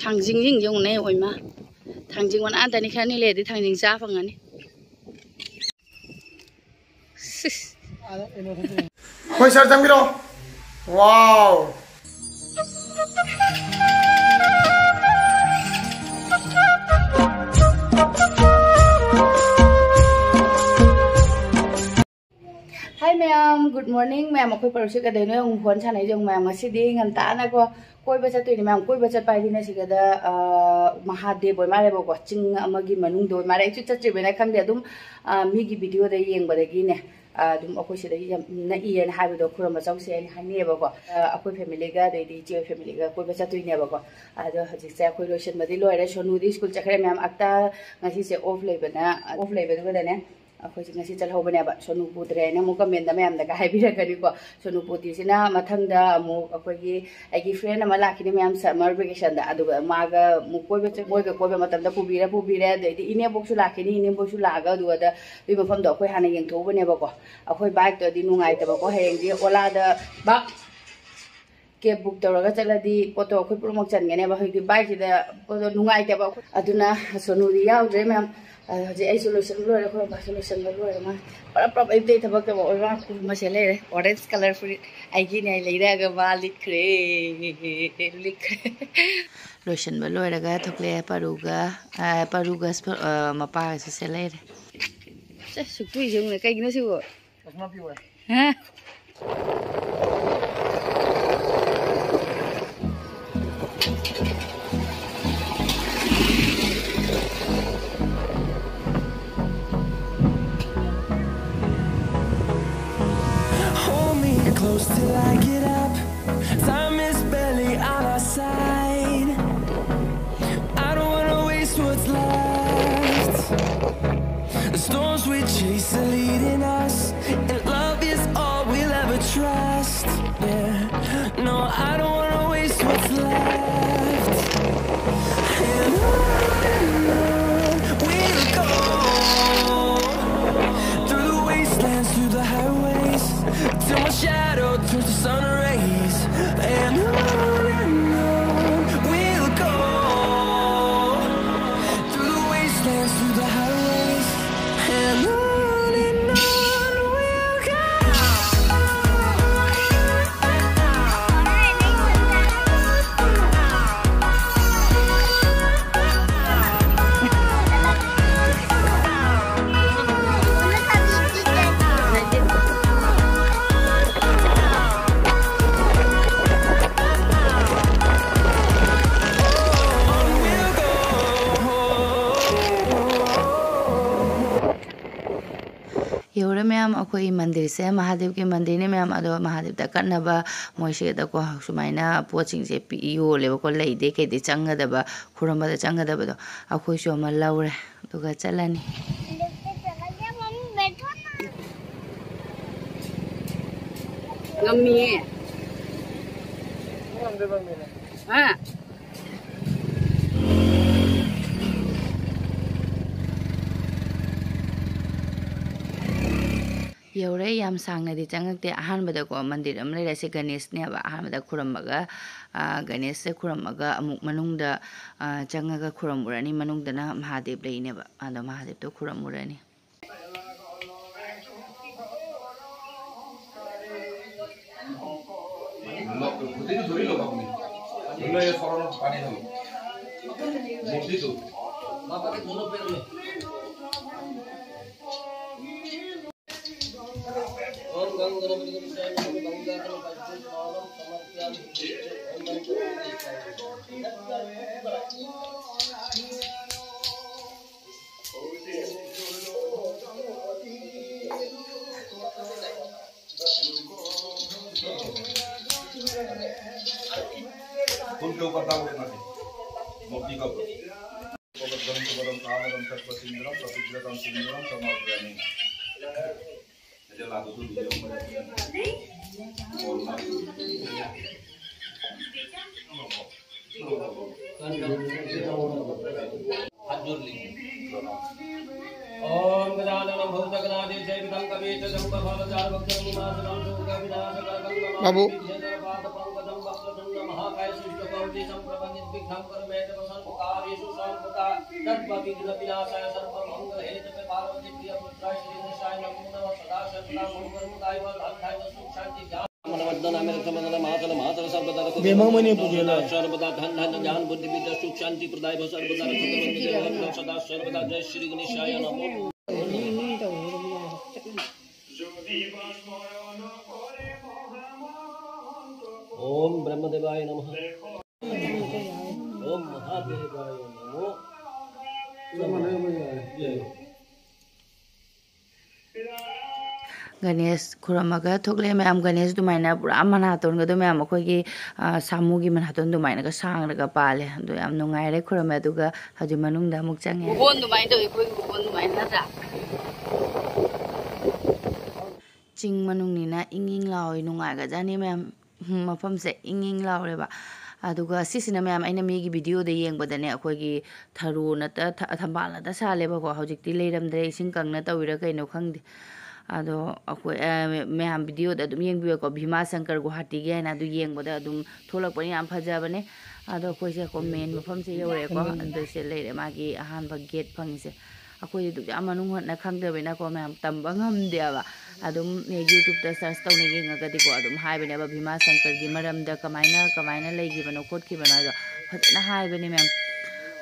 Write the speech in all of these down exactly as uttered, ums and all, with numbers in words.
ꯊꯥꯡꯖꯤꯡꯁꯤꯡꯁꯦ ꯌꯦꯡꯉꯨꯅꯦ, ꯑꯣꯏꯃ꯫ ꯊꯥꯡꯖꯤꯡ ꯃꯅꯥꯗꯅꯤ, ꯈꯔꯅꯤ ꯂꯩꯔꯗꯤ ꯊꯥꯡꯖꯤꯡ ꯆꯥ ꯐꯪꯉꯅꯤ꯫ ꯁꯤꯁ꯫ ꯍꯣꯏ, ꯁꯥꯔ, ꯆꯪꯕꯤꯔꯣ꯫ ꯋꯥꯎ꯫ ꯍꯥꯏ ꯃꯌꯥꯝ, ꯒꯨꯗ ꯃꯣꯔꯅꯤꯡ ꯃꯌꯥꯝ꯫ ꯑꯩꯈꯣꯏ ꯄꯔꯨꯛꯁꯦ ꯀꯩꯗꯧꯅꯣ ꯌꯦꯡꯉꯨ, ꯐꯣꯟ ꯁꯥꯟꯅꯩꯁꯦ ꯌꯦꯡꯉꯨ ꯃꯌꯥꯝ꯫ ꯉꯁꯤꯗꯤ ꯉꯟꯇꯥꯅꯀꯣ ꯀꯣꯏꯕ ꯆꯠꯇꯣꯏꯅꯦ ꯃꯌꯥꯝ꯫ ꯀꯣꯏꯕ ꯆꯠꯄ ꯍꯥꯏꯗꯤ ꯉꯁꯤꯒꯗ, ꯑ, ꯃꯍꯥꯗꯦꯕ ꯑꯣꯏ ꯃꯥꯜꯂꯦꯕꯀꯣ, ꯆꯤꯡ ꯑꯃꯒꯤ ꯃꯅꯨꯡꯗ ꯑꯣꯏ ꯃꯥꯜꯂꯦ꯫ ꯑꯩꯁꯨ ꯆꯠꯇ꯭ꯔꯤꯕꯅꯤꯅ ꯈꯪꯗꯦ꯫ ꯑꯗꯨꯝ, ꯑ, ꯃꯤꯒꯤ ꯚꯤꯗꯤꯑꯣꯗ ꯌꯦꯡꯕꯗꯒꯤꯅꯦ, ꯑ, ꯑꯗꯨꯝ ꯑꯩꯈꯣꯏ ꯁꯤꯗꯒꯤ ꯌꯥꯝ ꯅꯛꯏꯌꯦꯅ ꯍꯥꯏꯕꯗꯣ ꯈꯨꯔꯨꯝꯕ ꯆꯧꯁꯦ ꯍꯥꯏꯅ ꯍꯥꯏꯅꯩꯌꯦꯕꯀꯣ꯫ ꯑ, ꯑꯩꯈꯣꯏ ꯐꯦꯃꯤꯂꯤꯒ ꯑꯗꯩꯗꯤ ꯏꯆꯦ ꯍꯣꯏ ꯐꯦꯃꯤꯂꯤꯒ ꯀꯣꯏꯕ ꯆꯠꯇꯣꯏꯅꯦꯕꯀꯣ꯫ ꯑꯗꯣ ꯍꯧꯖꯤꯛꯁꯦ ꯑꯩꯈꯣꯏ ꯂꯣꯏꯁꯤꯟꯕꯗꯤ ꯂꯣꯏꯔꯦ꯫ ꯁꯣꯅꯨꯗꯤ ꯁ꯭ꯀꯨꯜ ꯆꯠꯈ꯭ꯔꯦ ꯃꯌꯥꯝ꯫ ꯑꯛꯇ ꯉꯁꯤꯁꯦ ꯑꯣꯐ ꯂꯩꯕꯅ, ꯑꯣꯐ ꯂꯩꯕꯗꯨꯒꯗꯅꯦ ꯑꯩꯈꯣꯏꯁꯦ ꯉꯁꯤ ꯆꯠꯍꯧꯕꯅꯦꯕ꯫ ꯁꯣꯅꯨ ꯄꯨꯗ꯭ꯔꯦꯅ ꯑꯃꯨꯛ ꯀꯃꯦꯟꯗ ꯃꯌꯥꯝꯗꯒ ꯍꯥꯏꯕꯤꯔꯛꯀꯅꯤꯀꯣ꯫ ꯁꯣꯅꯨ ꯄꯨꯗ꯭ꯔꯤꯁꯤꯅ ꯃꯊꯪꯗ ꯑꯃꯨꯛ ꯑꯩꯈꯣꯏꯒꯤ, ꯑꯩꯒꯤ ꯐ꯭ꯔꯦꯟ ꯑꯃ ꯂꯥꯛꯈꯤꯅꯤ ꯃꯌꯥꯝ ꯁꯝꯃꯔ ꯚꯦꯀꯦꯁꯟꯗ, ꯑꯗꯨꯒ ꯃꯥꯒ ꯑꯃꯨꯛ ꯀꯣꯏꯕ ꯆꯠ-, ꯃꯣꯏꯒ ꯀꯣꯏꯕ ꯃꯇꯝꯗ ꯄꯨꯕꯤꯔ ꯄꯨꯕꯤꯔꯦ꯫ ꯑꯗꯩꯗꯤ ꯏꯅꯦꯕꯣꯛꯁꯨ ꯂꯥꯛꯈꯤꯅꯤ, ꯏꯅꯦꯕꯣꯛꯁꯨ ꯂꯥꯛꯑꯒ ꯑꯗꯨꯒ ꯑꯗꯨꯒꯤ ꯃꯐꯝꯗꯣ ꯑꯩꯈꯣꯏ ꯍꯥꯟꯅ ꯌꯦꯡꯊꯣꯛꯎꯕꯅꯦꯕꯀꯣ꯫ ꯑꯩꯈꯣꯏ ꯕꯥꯏꯛꯇꯗꯤ ꯅꯨꯡꯉꯥꯏꯇꯕꯀꯣ, ꯍꯌꯦꯡꯗꯤ ꯑꯣꯂꯥꯗ ꯕꯥꯛ ꯀꯦꯕ ꯕꯨꯛ ꯇꯧꯔꯒ ꯆꯠꯂꯗꯤ ꯄꯣꯠꯇꯣ ꯑꯩꯈꯣꯏ ꯄꯨꯝꯅꯃꯛ ꯆꯟꯒꯅꯦꯕ꯫ ꯍꯧꯖꯤꯛꯇꯤ ꯕꯥꯏꯛꯁꯤꯗ ꯄꯣꯠꯇꯣ ꯅꯨꯡꯉꯥꯏꯇꯕ꯫ ꯑꯗꯨꯅ ꯁꯣꯅꯨꯗꯤ ꯌꯥꯎꯗ꯭ꯔꯦ ꯃꯌꯥꯝ꯫ ꯑ, ꯍꯧꯖꯤꯛ ꯑꯩꯁꯨ ꯂꯣꯏꯁꯤꯟꯕ ꯂꯣꯏꯔꯦ, ꯑꯩꯈꯣꯏ ꯕꯥꯁꯨ ꯂꯣꯏꯁꯤꯟꯕ ꯂꯣꯏꯔꯦ꯫ ꯃꯥ ꯄꯨꯂꯞ ꯄꯨꯂꯞ ꯑꯌꯨꯛꯇꯩ ꯊꯕꯛ ꯇꯧꯕ ꯑꯣꯏꯕ ꯉꯥꯛꯇ꯫ ꯃꯁꯦ ꯂꯩꯔꯦ, ꯑꯣꯔꯦꯟꯖ ꯀꯂꯔ ꯐꯨꯔꯤꯠ ꯑꯩꯒꯤꯅꯦ, ꯂꯩꯔꯛꯑꯒ ꯃꯥ ꯂꯤꯠꯈ꯭ꯔꯦ, ꯂꯤꯠꯈ꯭ꯔꯦ꯫ ꯂꯣꯏꯁꯤꯟꯕ ꯂꯣꯏꯔꯒ ꯊꯣꯛꯂꯛꯑꯦ ꯄꯔꯨꯒ, ꯑ, ꯄꯔꯨꯒ ꯁ-, ꯑ, ꯃꯄꯥꯒꯁꯨ ꯁꯦ ꯂꯩꯔꯦ꯫ ꯁꯦ, ꯁꯨꯛꯇꯨꯏꯁꯦ ꯌꯦꯡꯉꯨꯅꯦ, ꯀꯩꯒꯤꯅꯣ ꯁꯤꯕꯣ? ꯍꯥ? Hold me close till I get up. Time is barely on our side. I don't wanna waste what's left. The storms we chase are leading us, and love is all we'll ever trust. Yeah, no, I don't wanna waste what's left. And on and on we'll go, through the wastelands, through the highways, till my shadow turns to sun rays. And on and on we'll go. ꯃꯌꯥꯝ, ꯑꯩꯈꯣꯏ ꯃꯟꯗꯤꯔꯁꯦ ꯃꯍꯥꯗꯦꯕꯀꯤ ꯃꯟꯗꯤꯔꯅꯤ ꯃꯌꯥꯝ꯫ ꯑꯗꯣ ꯃꯍꯥꯗꯦꯕꯇ ꯀꯠꯅꯕ ꯃꯣꯏꯁꯤꯗꯀꯣ ꯁꯨꯃꯥꯏꯅ ꯄꯣꯠꯁꯤꯡꯁꯦ ꯄꯤ-, ꯌꯣꯜꯂꯦꯕꯀꯣ, ꯂꯩꯗꯩ ꯀꯩꯗꯩ ꯆꯪꯒꯗꯕ, ꯈꯨꯔꯨꯝꯕꯗ ꯆꯪꯒꯗꯕꯗꯣ꯫ ꯑꯩꯈꯣꯏꯁꯨ ꯑꯃ ꯂꯧꯔꯦ, ꯑꯗꯨꯒ ꯆꯠꯂꯅꯤ꯫ ꯉꯝꯃꯤꯌꯦ꯫ ꯍꯥ? ꯌꯧꯔꯦ꯫ ꯌꯥꯝ ꯁꯥꯡꯅꯗꯤ ꯆꯪꯉꯛꯇꯦ꯫ ꯑꯍꯥꯟꯕꯗꯀꯣ ꯃꯟꯗꯤꯔ ꯑꯃ ꯂꯩꯔꯦ꯫ ꯑꯁꯤ ꯒꯅꯦꯁꯅꯦꯕ꯫ ꯑꯍꯥꯟꯕꯗ ꯈꯨꯔꯝꯃꯒ, ꯑ, ꯒꯅꯦꯁꯁꯦ ꯈꯨꯔꯝꯃꯒ ꯑꯃꯨꯛ ꯃꯅꯨꯡꯗ, ꯑ, ꯆꯪꯉꯒ ꯈꯨꯔꯝꯃꯨꯔꯅꯤ꯫ ꯃꯅꯨꯡꯗꯅ ꯃꯍꯥꯗꯦꯕ ꯂꯩꯅꯦꯕ꯫ ꯑꯗꯣ ꯃꯍꯥꯗꯦꯕꯇꯣ ꯈꯨꯔꯝꯃꯨꯔꯅꯤ꯫ फूल के ऊपर डाल देना है, मूर्ति के ऊपर। उपद्रवं सुभद्रं कामदं सर्वसिंदूरं प्रसिद्धं सिंदूरं समर्पयामि। हाथ जोड़ लीजिए। ॐ गजाननं भूतगणाधीशं वितं कपीशं जम्बफलचारुभक्षणं उमासुतं शोकविनाशकारकं नमामि बाबू। विघ्नेश्वरपाद पंकजं वक्रतुण्ड महाकाय सूर्यकोटि समप्रभ निर्विघ्नं कुरु मे देव सर्वकार्येषु सर्वदा। सर्वविघ्न विनाशाय सर्वमंगल हेतवे पार्वती प्रिय पुत्राय श्री गणेशाय नमो नमः। सदा सर्वदा मंगल मुदाय व धाधाय व सुख शांति ज्ञान मनवर्धन मेरे समन मातल मातल सर्वदा रखो। बेमा मने पुगेला। सर्वदा धन धन ज्ञान बुद्धि विद्या सुख शांति प्रदाय व सर्वदा रखो। सदा सर्वदा जय श्री गणेशाय नमो। ओम ब्रह्मदेवाय नमः। ओम महादेवाय नमो। जय। ꯒꯅꯦꯁ ꯈꯨꯔꯝꯃꯒ ꯊꯣꯛꯂꯛꯑꯦ ꯃꯌꯥꯝ꯫ ꯒꯅꯦꯁ ꯑꯗꯨꯃꯥꯏꯅ ꯄꯨꯔꯥ ꯃꯅꯥꯇꯣꯟꯒꯗꯣ ꯃꯌꯥꯝ ꯑꯩꯈꯣꯏꯒꯤ, ꯑ, ꯁꯥꯃꯨꯒꯤ ꯃꯅꯥꯇꯣꯟ ꯑꯗꯨꯃꯥꯏꯅꯒ ꯁꯥꯡꯂꯒ ꯄꯥꯜꯂꯦ꯫ ꯑꯗꯣ ꯌꯥꯝ ꯅꯨꯡꯉꯥꯏꯔꯦ ꯈꯨꯔꯝꯃꯦ꯫ ꯑꯗꯨꯒ ꯍꯧꯖꯤꯛ ꯃꯅꯨꯡꯗ ꯑꯃꯨꯛ ꯆꯪꯉꯦ꯫ ꯎꯕꯣꯟ ꯑꯗꯨꯃꯥꯏꯅ ꯇꯧꯋꯤ, ꯑꯩꯈꯣꯏꯒꯤ ꯎꯕꯣꯟ ꯑꯗꯨꯃꯥꯏꯅ ꯅꯠꯇ꯭ꯔꯥ? ꯆꯤꯡ ꯃꯅꯨꯡꯅꯤꯅ ꯏꯪ ꯏꯪ ꯂꯥꯎꯋꯤ, ꯅꯨꯡꯉꯥꯏꯒꯖꯥꯠꯅꯤ ꯃꯌꯥꯝ꯫ ꯎꯝ, ꯃꯐꯝꯁꯦ ꯏꯪ ꯏꯪ ꯂꯥꯎꯔꯦꯕ꯫ ꯑꯗꯨꯒ ꯁꯤꯁꯤꯅ ꯃꯌꯥꯝ ꯑꯩꯅ ꯃꯤꯒꯤ ꯚꯤꯗꯤꯑꯣꯗ ꯌꯦꯡꯕꯗꯅꯦ, ꯑꯩꯈꯣꯏꯒꯤ ꯊꯔꯣ ꯅꯠꯇ-, ꯊ-, ꯊꯝꯕꯥꯜ ꯅꯠꯇ ꯁꯥꯠꯂꯦꯕꯀꯣ꯫ ꯍꯧꯖꯤꯛꯇꯤ ꯂꯩꯔꯝꯗ꯭ꯔꯦ, ꯏꯁꯤꯡ ꯀꯪꯅ ꯇꯧꯔꯤꯔꯥ ꯀꯩꯅꯣ ꯈꯪꯗꯦ꯫ ꯑꯗꯣ ꯑꯩꯈꯣꯏ, ꯑ, ꯃꯌꯥꯝ ꯚꯤꯗꯤꯑꯣꯗ ꯑꯗꯨꯝ ꯌꯦꯡꯕꯤꯌꯨꯀꯣ, ꯚꯤꯃꯥ ꯁꯪꯀꯔ ꯒꯨꯍꯥꯇꯤꯒꯤ ꯍꯥꯏꯅ ꯑꯗꯨ ꯌꯦꯡꯕꯗ ꯑꯗꯨꯝ ꯊꯣꯛꯂꯛꯄꯅꯤ, ꯌꯥꯝ ꯐꯖꯕꯅꯦ꯫ ꯑꯗꯣ ꯑꯩꯈꯣꯏꯁꯦ ꯀꯣ ꯃꯦꯟ ꯃꯐꯝꯁꯦ ꯌꯧꯔꯛꯑꯦꯀꯣ꯫ ꯑꯗꯨ ꯁꯤ ꯂꯩꯔꯦ ꯃꯥꯒꯤ ꯑꯍꯥꯟꯕ ꯒꯦꯠ ꯐꯪꯉꯤꯁꯦ꯫ ꯑꯩꯈꯣꯏꯗꯤ ꯑꯗꯨꯛ ꯌꯥꯝ ꯃꯅꯨꯡ ꯍꯟꯅ ꯈꯪꯗꯕꯅꯤꯅꯀꯣ ꯃꯌꯥꯝ, ꯇꯝꯕ ꯉꯝꯗꯦꯕ꯫ ꯑꯗꯨꯝ, ꯑꯦ, YouTube-ꯇ search ꯇꯧꯅ ꯌꯦꯡꯉꯒꯗꯤꯀꯣ ꯑꯗꯨꯝ ꯍꯥꯏꯕꯅꯦꯕ, ꯚꯤꯃꯥ ꯁꯪꯀꯔꯒꯤ ꯃꯔꯝꯗ ꯀꯃꯥꯏꯅ, ꯀꯃꯥꯏꯅ ꯂꯩꯈꯤꯕꯅꯣ ꯈꯣꯠꯈꯤꯕꯅꯣ ꯍꯥꯏꯗꯣ ꯐꯖꯅ ꯍꯥꯏꯕꯅꯦ ꯃꯌꯥꯝ꯫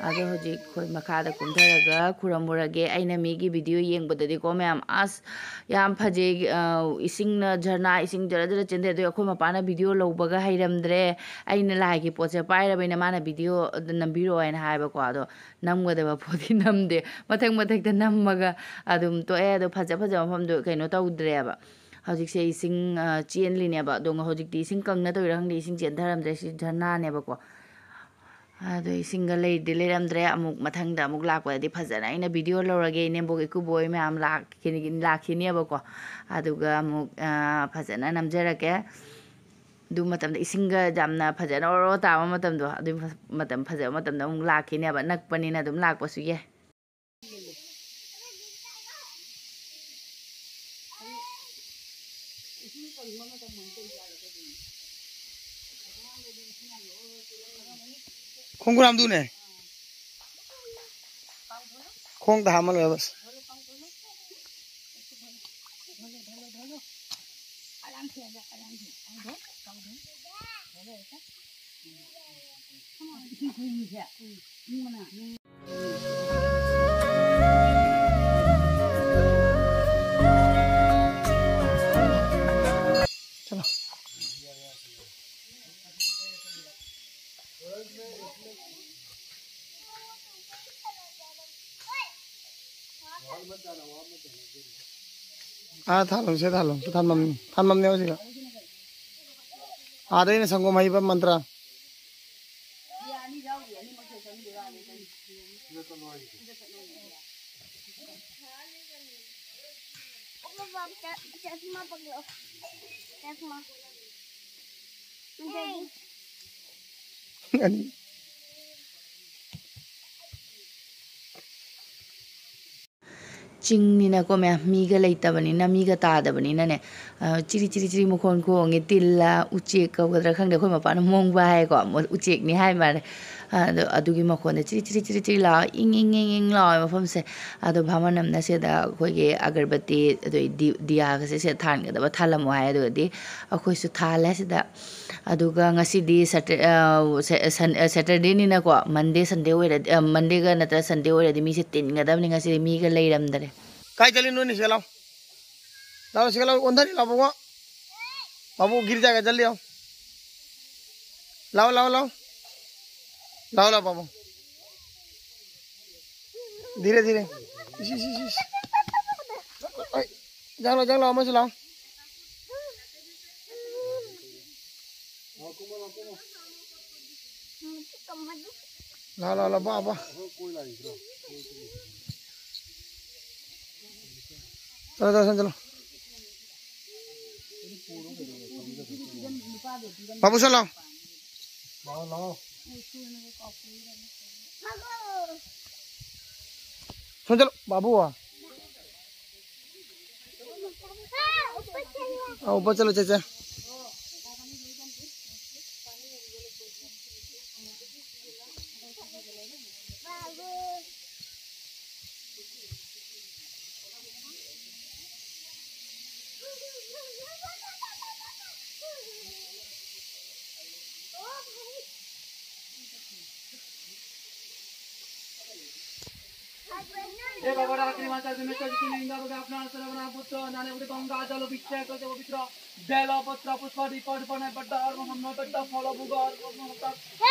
ꯑꯗꯣ ꯍꯧꯖꯤꯛ ꯑꯩꯈꯣꯏ ꯃꯈꯥꯗ ꯀꯨꯝꯊꯔꯒ ꯈꯨꯔꯝꯃꯨꯔꯒꯦ꯫ ꯑꯩꯅ ꯃꯤꯒꯤ ꯚꯤꯗꯤꯑꯣ ꯌꯦꯡꯕꯗꯗꯤꯀꯣ ꯃꯌꯥꯝ, ꯑꯁ, ꯌꯥꯝ ꯐꯖꯩ, ꯑ, ꯏꯁꯤꯡꯅ, ꯖꯔꯅꯥ ꯏꯁꯤꯡ ꯖꯔ ꯖꯔ ꯆꯦꯟꯊꯩ꯫ ꯑꯗꯨ ꯑꯩꯈꯣꯏ ꯃꯄꯥꯅ ꯚꯤꯗꯤꯑꯣ ꯂꯧꯕꯒ ꯍꯩꯔꯝꯗ꯭ꯔꯦ, ꯑꯩꯅ ꯂꯥꯏꯒꯤ ꯄꯣꯠꯁꯦ ꯄꯥꯏꯔꯕꯅꯤꯅ ꯃꯥꯅ ꯚꯤꯗꯤꯑꯣ ꯅꯝꯕꯤꯔꯛꯑꯣ ꯍꯥꯏꯅ ꯍꯥꯏꯕꯀꯣ꯫ ꯑꯗꯣ ꯅꯝꯒꯗꯕ ꯄꯣꯠꯇꯤ ꯅꯝꯗꯦ, ꯃꯊꯛ ꯃꯊꯛꯇ ꯅꯝꯃꯒ ꯑꯗꯨꯝ ꯇꯣꯛꯑꯦ꯫ ꯑꯗꯣ ꯐꯖ ꯐꯖꯕ ꯃꯐꯝꯗꯣ ꯀꯩꯅꯣ ꯇꯧꯗ꯭ꯔꯦꯕ꯫ ꯍꯧꯖꯤꯛꯁꯦ ꯏꯁꯤꯡ, ꯑ, ꯆꯦꯟꯂꯤꯅꯦꯕ꯫ ꯑꯗꯣ ꯍꯧꯖꯤꯛꯇꯤ ꯏꯁꯤꯡ ꯀꯪꯅ ꯇꯧꯔꯤꯔꯥ ꯈꯪꯗꯦ, ꯏꯁꯤꯡ ꯆꯦꯟꯊꯔꯝꯗ꯭ꯔꯦ꯫ ꯁꯤ ꯖꯔꯅꯥꯅꯦꯕꯀꯣ꯫ ꯑꯗꯣ ꯏꯁꯤꯡꯒ ꯂꯩꯗꯤ ꯂꯩꯔꯝꯗ꯭ꯔꯦ꯫ ꯑꯃꯨꯛ ꯃꯊꯪꯗ ꯑꯃꯨꯛ ꯂꯥꯛꯄꯗꯗꯤ ꯐꯖꯅ ꯑꯩꯅ ꯚꯤꯗꯤꯑꯣ ꯂꯧꯔꯒꯦ꯫ ꯏꯅꯦꯝꯕꯣꯛ ꯏꯀꯨꯕꯣꯏ ꯃꯌꯥꯝ ꯂꯥꯛꯈꯤꯅꯤ-, ꯂꯥꯛꯈꯤꯅꯦꯕꯀꯣ꯫ ꯑꯗꯨꯒ ꯑꯃꯨꯛ, ꯑ, ꯐꯖꯅ ꯅꯝꯖꯔꯛꯀꯦ꯫ ꯑꯗꯨ ꯃꯇꯝꯗ ꯏꯁꯤꯡꯒ ꯌꯥꯝꯅ ꯐꯖꯅ ꯑꯣꯔꯣ ꯇꯥꯕ ꯃꯇꯝꯗꯣ, ꯑꯗꯨ ꯃꯇꯝ ꯐꯖꯕ ꯃꯇꯝꯗ ꯑꯃꯨꯛ ꯂꯥꯛꯈꯤꯅꯦꯕ꯫ ꯅꯛꯄꯅꯤꯅ ꯑꯗꯨꯝ ꯂꯥꯛꯄꯁꯨ ꯌꯥꯏ꯫ ꯈꯣꯡꯒ꯭ꯔꯥꯝꯗꯨꯅꯦ꯫ ꯈꯣꯡꯗ ꯍꯥꯝꯃ ꯂꯣꯏꯔꯦ ꯕꯁ꯫ ꯑꯥ, ꯊꯥꯜꯂꯣ, ꯁꯤꯗ ꯊꯥꯜꯂꯣ꯫ ꯊꯥꯟꯐꯝ, ꯊꯥꯟꯐꯝꯅꯦ ꯍꯧꯖꯤꯛ꯫ ꯑꯥꯗ ꯑꯩꯅ ꯁꯪꯒꯣꯝ ꯍꯩꯕ ꯃꯟꯇ꯭ꯔ꯫ ꯆꯤꯡꯅꯤꯅꯀꯣ ꯃꯌꯥꯝ, ꯃꯤꯒ ꯂꯩꯇꯕꯅꯤꯅ, ꯃꯤꯒ ꯇꯥꯗꯕꯅꯤꯅꯅꯦ, ꯑ, ꯆꯤꯔꯤ ꯆꯤꯔꯤ ꯆꯤꯔꯤ ꯃꯈꯣꯟ ꯈꯣꯡꯉꯦ꯫ ꯇꯤꯜꯂ ꯎꯆꯦꯛ ꯀꯧꯒꯗ꯭ꯔꯥ ꯈꯪꯗꯦ, ꯑꯩꯈꯣꯏ ꯃꯄꯥꯅ ꯃꯣꯡꯕ ꯍꯥꯏꯀꯣ, ꯃꯣ-, ꯎꯆꯦꯛꯅꯤ ꯍꯥꯏ ꯃꯥꯜꯂꯦ꯫ ꯑꯗꯣ ꯑꯗꯨꯒꯤ ꯃꯈꯣꯟꯗ ꯆꯤꯔꯤ ꯆꯤꯔꯤ ꯆꯤꯔꯤ ꯆꯤꯔꯤ ꯂꯥꯎ, ꯏꯪ ꯏꯪ ꯏꯪ ꯏꯪ ꯂꯥꯎꯋꯦ ꯃꯐꯝꯁꯦ꯫ ꯑꯗꯣ ꯚꯥꯃꯟ ꯑꯃꯅ ꯁꯤꯗ ꯑꯩꯈꯣꯏꯒꯤ ꯑꯒꯔꯕꯠꯇꯤ, ꯑꯗꯨꯗꯩ ꯗꯤ-, ꯗꯤꯌꯥꯒꯁꯦ ꯁꯤꯗ ꯊꯥꯟꯒꯗꯕ ꯊꯥꯜꯂꯝꯃꯣ ꯍꯥꯏ꯫ ꯑꯗꯨꯒꯗꯤ ꯑꯩꯈꯣꯏꯁꯨ ꯊꯥꯜꯂꯦ ꯁꯤꯗ꯫ ꯑꯗꯨꯒ ꯉꯁꯤꯗꯤ ꯁꯇꯔ-, ꯑ, ꯁ-, ꯁꯟ-, ꯑ, ꯁꯦꯇꯔꯗꯦꯅꯤꯅꯀꯣ, ꯃꯟꯗꯦ ꯁꯟꯗꯦ ꯑꯣꯏꯔꯗꯤ, ꯑ, ꯃꯟꯗꯦꯒ ꯅꯠꯇ꯭ꯔ ꯁꯟꯗꯦ ꯑꯣꯏꯔꯗꯤ ꯃꯤꯁꯦ ꯇꯤꯟꯒꯗꯕꯅꯤ꯫ ꯉꯁꯤꯗꯤ ꯃꯤꯒ ꯂꯩꯔꯝꯗꯔꯦ꯫ ꯀꯥꯏ ꯆꯠꯂꯤꯅꯣ ꯅꯤꯁꯦ? ꯂꯥꯎ꯫ ꯂꯥꯎ, ꯁꯤꯒ ꯂꯥꯎ, ꯑꯣꯟꯊꯅꯤ ꯂꯥꯎ, ꯕꯕꯨ꯫ ꯕꯕꯨ, गिर जाएगा, जल्दी आओ। लाओ, लाओ, लाओ। लाओ, लाओ, बाबू। धीरे, धीरे। इस, इस, इस, इस। ओए, जाओ, जाओ, लाओ, मत लाओ। लाओ, लाओ, लाओ, बा, बा। चलो, चलो, चलो, चलो। बाबू, चलो। लाओ, लाओ। सुन, चलो, बाबू आ। आओ, ऊपर चलो, चाचा। हे भगवान, श्रीमान, तुम्हें तो जितने लिंगा बगा अपना सर्वना पुत्र, नाने बुद्धि गंगा जल अभिषेक करके पवित्र। বেল পত্র পুষ্প দীপ ধূপ নৈবেদ্য অর্ঘ্য নৈবেদ্য ফল ভোগ অর্ঘ্য নৈবেদ্য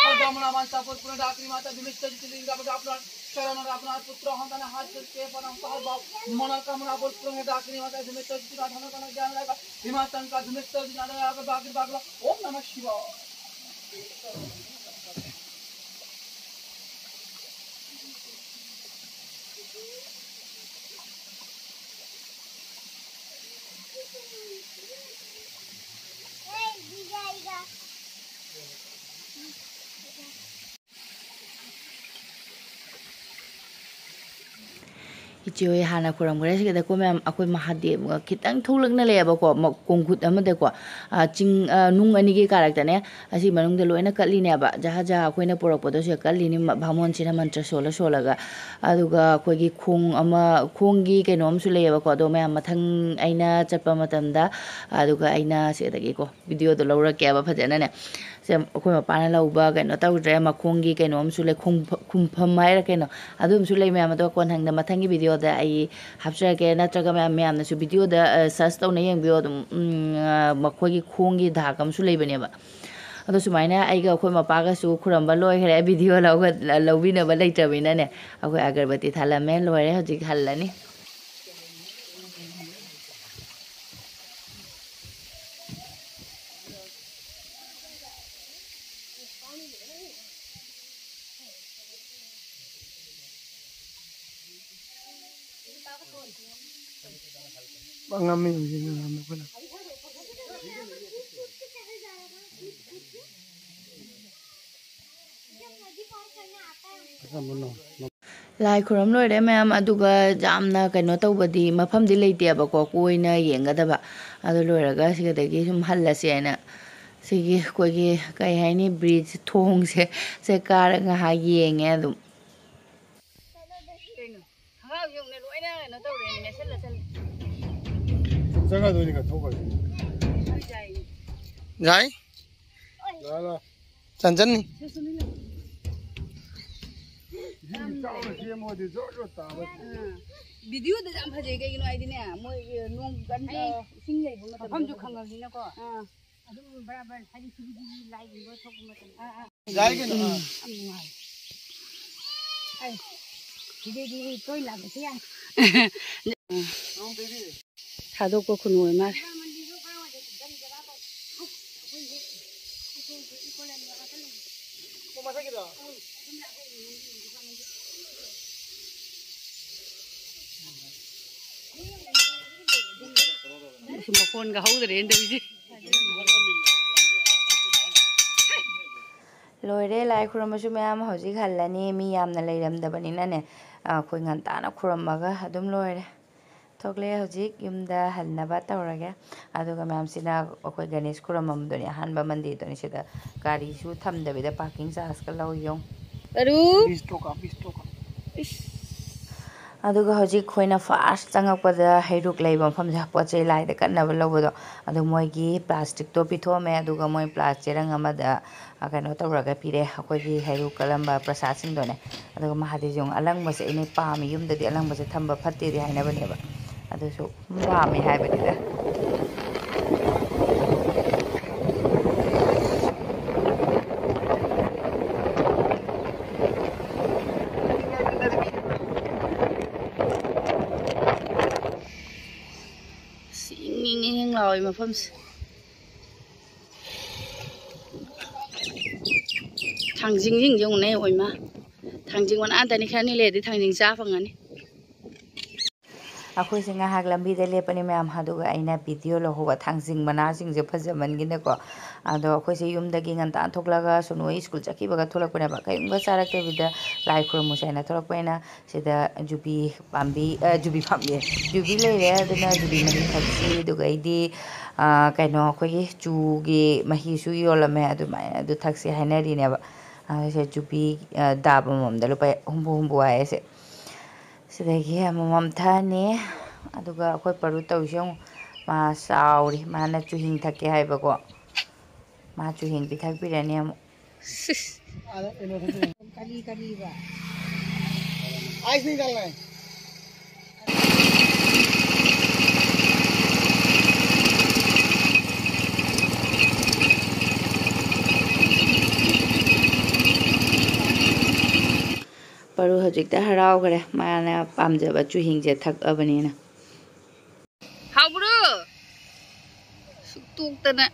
অর্ঘ্য মনোবাঞ্ছা পূরণে ডাকিনী মাতা ধূমিষ্ঠ জ্যোতির্লিঙ্গ আপনার চরণ আপনার পুত্র সন্তান হাত কে পরম সর্ব মনোকামনা পূরণে ডাকিনী মাতা ধূমিষ্ঠ জ্যোতির্লিঙ্গ জ্ঞান রাখা হিমাশঙ্কা ধূমিষ্ঠ জ্যোতির্লিঙ্গ বাগির বাগলা। ওম নমঃ শিবায়। ꯏꯆꯦ ꯍꯣꯏ ꯍꯥꯟꯅ ꯈꯨꯔꯨꯝꯈ꯭ꯔꯦ꯫ ꯁꯤꯗꯀꯣ ꯃꯌꯥꯝ, ꯑꯩꯈꯣꯏ ꯃꯍꯥꯗꯦꯕꯒ ꯈꯤꯇꯪ ꯊꯣꯛꯂꯛꯅ ꯂꯩꯌꯦꯕꯀꯣ, ꯃ-, ꯀꯣꯡꯈꯨꯠ ꯑꯃꯗꯀꯣ, ꯑ, ꯆꯤꯡ, ꯑ, ꯅꯨꯡ ꯑꯅꯤꯒꯤ ꯀꯥꯔꯛꯇꯅꯦ꯫ ꯑꯁꯤ ꯃꯅꯨꯡꯗ ꯂꯣꯏꯅ ꯀꯠꯂꯤꯅꯦꯕ꯫ ꯖꯍꯥ ꯖꯍꯥ ꯑꯩꯈꯣꯏꯅ ꯄꯨꯔꯛꯄꯗꯣ ꯁꯤꯗ ꯀꯠꯂꯤꯅꯤ, ꯃ-, ꯚꯥꯃꯣꯟꯁꯤꯅ ꯃꯟꯇ꯭ꯔ ꯁꯣꯜꯂ ꯁꯣꯜꯂꯒ꯫ ꯑꯗꯨꯒ ꯑꯩꯈꯣꯏꯒꯤ ꯈꯣꯡ ꯑꯃ, ꯈꯣꯡꯒꯤ ꯀꯩꯅꯣ ꯑꯃꯁꯨ ꯂꯩꯌꯦꯕꯀꯣ꯫ ꯑꯗꯣ ꯃꯌꯥꯝ ꯃꯊꯪ ꯑꯩꯅ ꯆꯠꯄ ꯃꯇꯝꯗ, ꯑꯗꯨꯒ ꯑꯩꯅ ꯁꯤꯗꯒꯤꯀꯣ ꯚꯤꯗꯤꯑꯣꯗꯣ ꯂꯧꯔꯛꯀꯦꯕ ꯐꯖꯅꯅꯦ꯫ ꯁꯦ ꯑꯩꯈꯣꯏ ꯃꯄꯥꯅ ꯂꯧꯕ ꯀꯩꯅꯣ ꯇꯧꯗ꯭ꯔꯦ, ꯃꯈꯣꯡꯒꯤ ꯀꯩꯅꯣ ꯑꯃꯁꯨ ꯂꯩ, ꯈꯣꯡꯐ-, ꯈꯨꯝꯐꯝ ꯍꯥꯏꯔ ꯀꯩꯅꯣ, ꯑꯗꯨ ꯑꯃꯁꯨ ꯂꯩ ꯃꯌꯥꯝ꯫ ꯑꯗꯣ ꯀꯣꯟꯊꯪꯗ ꯃꯊꯪꯒꯤ ꯚꯤꯗꯤꯑꯣꯗ ꯑꯩ ꯍꯥꯞꯆꯔꯛꯀꯦ, ꯅꯠꯇ꯭ꯔꯒ ꯃꯌꯥꯝ, ꯃꯌꯥꯝꯅꯁꯨ ꯚꯤꯗꯤꯑꯣꯗ, ꯑ, ꯁꯔꯆ ꯇꯧꯅ ꯌꯦꯡꯕꯤꯌꯣ ꯑꯗꯨꯝ꯫ ꯎꯝ, ꯑ, ꯃꯈꯣꯏꯒꯤ ꯈꯣꯡꯒꯤ ꯗꯥꯛ ꯑꯃꯁꯨ ꯂꯩꯕꯅꯦꯕ꯫ ꯑꯗꯣ ꯁꯨꯃꯥꯏꯅ ꯑꯩꯒ ꯑꯩꯈꯣꯏ ꯃꯄꯥꯒꯁꯨ ꯈꯨꯔꯝꯕ ꯂꯣꯏꯈ꯭ꯔꯦ, ꯚꯤꯗꯤꯑꯣ ꯂꯧꯒ-, ꯂꯧꯕꯤꯅꯕ ꯂꯩꯇ꯭ꯔꯕꯅꯤꯅꯅꯦ꯫ ꯑꯩꯈꯣꯏ ꯑꯒꯔꯕꯇꯤ ꯊꯥꯜꯂꯝꯃꯦ, ꯂꯣꯏꯔꯦ, ꯍꯧꯖꯤꯛ ꯍꯜꯂꯅꯤ꯫ ꯉꯝꯃꯤ ꯍꯧꯖꯤꯛ ꯉꯝꯃꯤ ꯑꯩꯈꯣꯏꯅ꯫ ꯂꯥꯏ ꯈꯨꯔꯨꯝ ꯂꯣꯏꯔꯦ ꯃꯌꯥꯝ, ꯑꯗꯨꯒ ꯌꯥꯝꯅ ꯀꯩꯅꯣ ꯇꯧꯕꯗꯤ ꯃꯐꯝꯗꯤ ꯂꯩꯇꯦꯕꯀꯣ, ꯀꯣꯏꯅ ꯌꯦꯡꯒꯗꯕ꯫ ꯑꯗꯨ ꯂꯣꯏꯔꯒ ꯁꯤꯗꯒꯤ ꯁꯨꯝ ꯍꯜꯂꯁꯦ ꯍꯥꯏꯅ ꯁꯤꯒꯤ ꯑꯩꯈꯣꯏꯒꯤ ꯀꯩ ꯍꯥꯏꯅꯤ, ꯕ꯭ꯔꯤꯖ ꯊꯣꯡꯁꯦ, ꯁꯦ ꯀꯥꯔ ꯉꯥꯏꯍꯥꯛ ꯌꯦꯡꯉꯦ ꯑꯗꯨꯝ꯫ ꯀꯩꯅꯣ? ꯊꯣꯡꯅꯥꯎ ꯌꯧꯅ ꯂꯣꯏꯅ ꯀꯩꯅꯣ ꯇꯧꯔꯦꯅꯦ, ꯃꯦꯠꯁꯜꯂ ꯆꯠꯂꯦ꯫ ꯁꯨꯝ ꯆꯪꯉꯗꯣꯏꯅꯤ ꯀꯩꯅꯣ, ꯊꯣꯛꯈ꯭ꯔꯗꯤ꯫ ꯍꯣꯏ, ꯌꯥꯏꯌꯦ꯫ ꯌꯥꯏ? ꯂꯥꯛꯑꯣ, ꯂꯥꯛꯑꯣ꯫ ꯆꯟꯆꯟꯅꯤ꯫ ꯁꯦ, ꯁꯨꯅꯤꯜ ꯂꯥꯛꯑꯣ꯫ ꯌꯨꯝ ꯆꯥꯎꯅ ꯁꯦꯝꯃꯣꯗꯤ ꯖꯣꯔ ꯖꯣꯔ ꯇꯥꯕ꯫ ꯑꯥ꯫ ꯚꯤꯗꯤꯑꯣꯗ ꯌꯥꯝ ꯐꯖꯩ꯫ ꯀꯩꯒꯤꯅꯣ ꯍꯥꯏꯗꯤꯅꯦ, ꯃꯣꯏ ꯅꯣꯡ ꯀꯟꯅ, ꯑꯩ ꯏꯁꯤꯡ ꯂꯩꯕ ꯃꯇꯝꯗ ꯃꯐꯝꯁꯨ ꯈꯪꯉꯕꯅꯤꯅꯀꯣ꯫ ꯑꯥ꯫ ꯑꯗꯨꯝ ꯕꯔꯥꯕꯔ ꯍꯥꯏꯗꯤ ꯁꯤꯒꯤꯗꯤ ꯂꯥꯏꯒꯨꯝꯕ ꯊꯣꯛꯄ ꯃꯇꯝꯗ꯫ ꯑꯥ, ꯑꯥ꯫ ꯌꯥꯏ ꯀꯩꯅꯣ꯫ ꯎꯝ꯫ ꯌꯥꯝ ꯅꯨꯡꯉꯥꯏ꯫ ꯑꯩ ꯁꯤꯗꯩꯗꯤ ꯇꯣꯏ ꯂꯥꯛꯄꯁꯨ ꯌꯥꯏ꯫ ꯊꯥꯗꯣꯛꯄ ꯈꯨꯅꯨ ꯑꯣꯏ ꯃꯥꯜꯂꯦ꯫ ꯃꯈꯣꯟꯒ ꯍꯧꯗ꯭ꯔꯦꯅ ꯇꯧꯔꯤꯁꯦ꯫ ꯂꯣꯏꯔꯦ, ꯂꯥꯏ ꯈꯨꯔꯨꯝꯕꯁꯨ ꯃꯌꯥꯝ ꯍꯧꯖꯤꯛ ꯍꯜꯂꯅꯤ꯫ ꯃꯤ ꯌꯥꯝꯅ ꯂꯩꯔꯝꯗꯕꯅꯤꯅꯅꯦ, ꯑꯩꯈꯣꯏ ꯉꯟꯇꯥꯅ ꯈꯨꯔꯨꯝꯃꯒ ꯑꯗꯨꯝ ꯂꯣꯏꯔꯦ꯫ ꯊꯣꯛꯂꯛꯑꯦ ꯍꯧꯖꯤꯛ ꯌꯨꯝꯗ ꯍꯟꯅꯕ ꯇꯧꯔꯒꯦ꯫ ꯑꯗꯨꯒ ꯃꯌꯥꯝꯁꯤꯅ ꯑꯩꯈꯣꯏ ꯒꯅꯦꯁ ꯈꯨꯔꯨꯝꯐꯝꯗꯨꯅꯤ, ꯑꯍꯥꯟꯕ ꯃꯟꯗꯤꯔꯗꯨꯅꯤ꯫ ꯁꯤꯗ ꯒꯥꯔꯤꯁꯨ ꯊꯝꯗꯕꯤꯗ ꯄꯥꯔꯀꯤꯡ ꯆꯥꯔꯖꯀ ꯂꯧ ꯌꯦꯡꯉꯨ꯫ ꯑꯔꯨ꯫ ꯕꯤꯁ ꯇꯣꯀꯥ, ꯕꯤꯁ ꯇꯣꯀꯥ꯫ ꯏꯁ꯫ ꯑꯗꯨꯒ ꯍꯧꯖꯤꯛ ꯑꯩꯈꯣꯏꯅ ꯐꯥꯔꯁ ꯆꯪꯉꯛꯄꯗ ꯍꯩꯔꯨꯛ ꯂꯩꯕ ꯃꯐꯝꯁꯦ, ꯄꯣꯠ ꯆꯩ ꯂꯥꯏꯗ ꯀꯠꯅꯕ ꯂꯧꯕꯗꯣ, ꯑꯗꯨ ꯃꯣꯏꯒꯤ ꯄ꯭ꯂꯥꯁꯇꯤꯛꯇꯣ ꯄꯤꯊꯣꯛꯑꯝꯃꯦ꯫ ꯑꯗꯨꯒ ꯃꯣꯏ ꯄ꯭ꯂꯥꯁ ꯆꯦꯔꯪ ꯑꯃꯗ, ꯑ, ꯀꯩꯅꯣ ꯇꯧꯔꯒ ꯄꯤꯔꯦ, ꯑꯩꯈꯣꯏꯒꯤ ꯍꯩꯔꯨꯛ ꯀꯠꯂꯝꯕ ꯄ꯭ꯔꯁꯥꯗꯁꯤꯡꯗꯣꯅꯦ꯫ ꯑꯗꯨꯒ ꯃꯍꯥꯗꯦꯕꯁꯦ ꯑꯃꯨꯛ ꯑꯂꯪꯕꯁꯦ ꯑꯩꯅ ꯄꯥꯝꯃꯤ, ꯌꯨꯝꯗꯗꯤ ꯑꯂꯪꯕꯁꯦ ꯊꯝꯕ ꯐꯠꯇꯦꯗꯤ ꯍꯥꯏꯅꯕꯅꯦꯕ, ꯑꯗꯨꯁꯨ ꯄꯥꯝꯃꯤ ꯍꯥꯏꯕꯅꯤꯗ꯫ ꯑꯁ, ꯏꯪ ꯏꯪ ꯏꯪ ꯏꯪ ꯂꯥꯎꯋꯦ ꯃꯐꯝꯁꯦ꯫ ꯊꯥꯡꯖꯤꯡꯁꯤꯡꯁꯦ ꯌꯦꯡꯉꯨꯅꯦ, ꯑꯣꯏꯃ꯫ ꯊꯥꯡꯖꯤꯡ ꯃꯅꯥꯗꯅꯤ, ꯈꯔꯅꯤ ꯂꯩꯔꯗꯤ ꯊꯥꯡꯖꯤꯡ ꯆꯥ ꯐꯪꯉꯅꯤ꯫ ꯑꯩꯈꯣꯏꯁꯦ ꯉꯥꯏꯍꯥꯛ ꯂꯝꯕꯤꯗ ꯂꯦꯞꯄꯅꯤ ꯃꯌꯥꯝ, ꯑꯗꯨꯒ ꯑꯩꯅ ꯚꯤꯗꯤꯑꯣ ꯂꯧꯍꯧꯕ ꯊꯥꯡꯖꯤꯡ ꯃꯅꯥꯁꯤꯡꯁꯦ ꯐꯖꯃꯟꯒꯤꯅꯀꯣ꯫ ꯑꯗꯣ ꯑꯩꯈꯣꯏꯁꯦ ꯌꯨꯝꯗꯒꯤ ꯉꯟꯇꯥ ꯊꯣꯛꯂꯒ ꯁꯣꯅꯨ ꯍꯣꯏ ꯁ꯭ꯀꯨꯜ ꯆꯠꯈꯤꯕꯒ ꯊꯣꯛꯂꯛꯄꯅꯦꯕ, ꯀꯔꯤꯝꯒ ꯆꯥꯔꯛꯇꯕꯤꯗ ꯂꯥꯏ ꯈꯨꯔꯨꯝꯃꯨꯁꯦ ꯍꯥꯏꯅ ꯊꯣꯛꯂꯛꯄꯅꯤꯅ꯫ ꯁꯤꯗ ꯖꯨꯕꯤ ꯄꯥꯝꯕꯤ, ꯑ, ꯖꯨꯕꯤ ꯄꯥꯝꯕꯤ, ꯖꯨꯕꯤ ꯂꯩꯔꯦ, ꯑꯗꯨꯅ ꯖꯨꯕꯤ ꯃꯍꯤ ꯊꯛꯁꯤ꯫ ꯑꯗꯨꯒ ꯑꯩꯗꯤ, ꯑ, ꯀꯩꯅꯣ, ꯑꯩꯈꯣꯏꯒꯤ ꯆꯨꯒꯤ ꯃꯍꯤꯁꯨ ꯌꯣꯜꯂꯝꯃꯦ, ꯑꯗꯨꯃꯥꯏꯅ ꯑꯗꯨ ꯊꯛꯁꯤ ꯍꯥꯏꯅꯔꯤꯅꯦꯕ꯫ ꯑꯗꯨꯁꯦ ꯖꯨꯕꯤ, ꯑ, ꯗꯥꯕ ꯑꯃꯃꯝꯗ ꯂꯨꯄꯥ ꯍꯨꯝꯐꯨ ꯍꯨꯝꯐꯨ ꯍꯥꯏꯌꯦ ꯁꯦ꯫ ꯁꯤꯗꯒꯤ ꯑꯃꯃꯝ ꯊꯛꯑꯅꯤ꯫ ꯑꯗꯨꯒ ꯑꯩꯈꯣꯏ ꯄꯔꯨ ꯇꯧꯔꯤꯁꯦ ꯌꯦꯡꯉꯨ, ꯃꯥ ꯆꯥꯎꯔꯤ, ꯃꯥꯅ ꯆꯨꯍꯤꯡ ꯊꯛꯀꯦ ꯍꯥꯏꯕꯀꯣ꯫ ꯃꯥ ꯆꯨꯍꯤꯡ ꯄꯤꯊꯛꯄꯤꯔꯅꯤ ꯑꯃꯨꯛ꯫ ꯁꯤꯁ꯫ ꯀꯔꯤ, ꯀꯔꯤꯕ? ꯑꯥꯏꯁ ꯅꯤꯀꯜꯅꯦ꯫ ꯄꯔꯨ ꯍꯧꯖꯤꯛꯇ ꯍꯔꯥꯎꯈ꯭ꯔꯦ, ꯃꯥꯅ ꯄꯥꯝꯖꯕ ꯆꯨꯍꯤꯡꯁꯦ ꯊꯛꯑꯕꯅꯤꯅ꯫ ꯍꯥꯎꯕ꯭ꯔꯣ? ꯁꯨꯛꯇꯣꯛꯇꯅ꯫